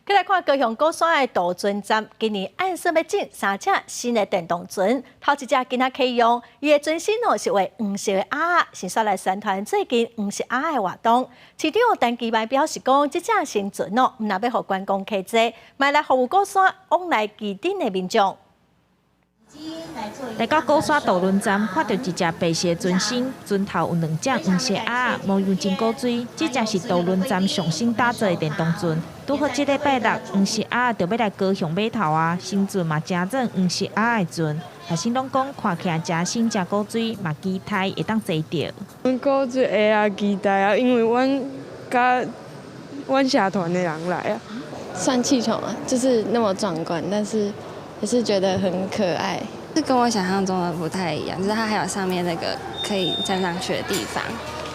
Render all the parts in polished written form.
再來看高雄鼓山的渡船站，今年按算欲進三隻新的電動船，頭一隻今仔啟用，伊的船身哦是畫黃色的鴨仔，是煞來宣傳最近黃色鴨仔的活動。市長陳其邁表示講，這隻新船哦，毋但欲予觀光客坐，嘛來服務鼓山往來旗津的民眾。來到鼓山渡輪站，看著一隻白色船身，船頭有兩隻黃色鴨仔，模樣真古錐。這隻是渡輪站上新打造的電動船。拄好這禮拜六，黃色鴨仔就欲來高雄碼頭啊，新船嘛成做黃色鴨仔的船。學生攏講看起來誠新誠古錐，嘛期待會當坐著。阮古錐會啊，期待啊，因為阮佮阮社團的人來啊。算氣球嘛，就是那麼壯觀，但是也是覺得很可愛。是跟我想象中的不太一樣，就是它還有上面那個可以站上去的地方，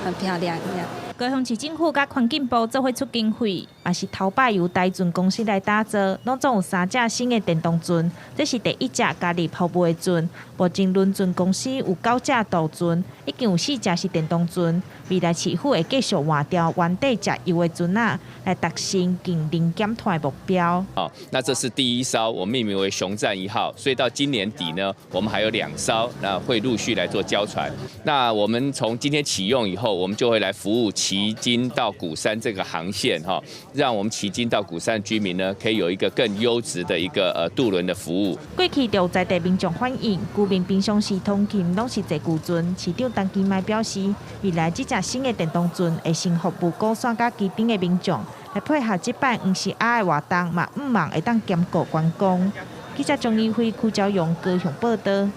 很漂亮。這樣。高雄市政府佮環境部做伙出經費，嘛是頭擺由台船公司來打造，攏總有三隻新的電動船，這是第一隻加入服務的船。目前輪船公司有九隻渡船，已經有四隻是電動船。未來市府會繼續換掉原底食油的船仔，來達成近零減碳的目標。好，那這是第一艘，我命名為雄戰一號，所以到今年底呢，我們還有兩艘，那會陸續來做交船。那我們從今天啟用以後，我們就會來服務旗津到鼓山這個航線，哈，讓我們旗津到鼓山居民呢，可以有一個更優質的一個渡輪的服務。過去就在地民眾反映，居民平常時通勤攏是坐舊船。市長陳其邁表示，未來這隻新的電動船會先服務鼓山佮旗津的民眾，來配合這擺黃色鴨的活動，嘛向望會當兼顧觀光。記者張怡輝、柯昭勇高雄報道。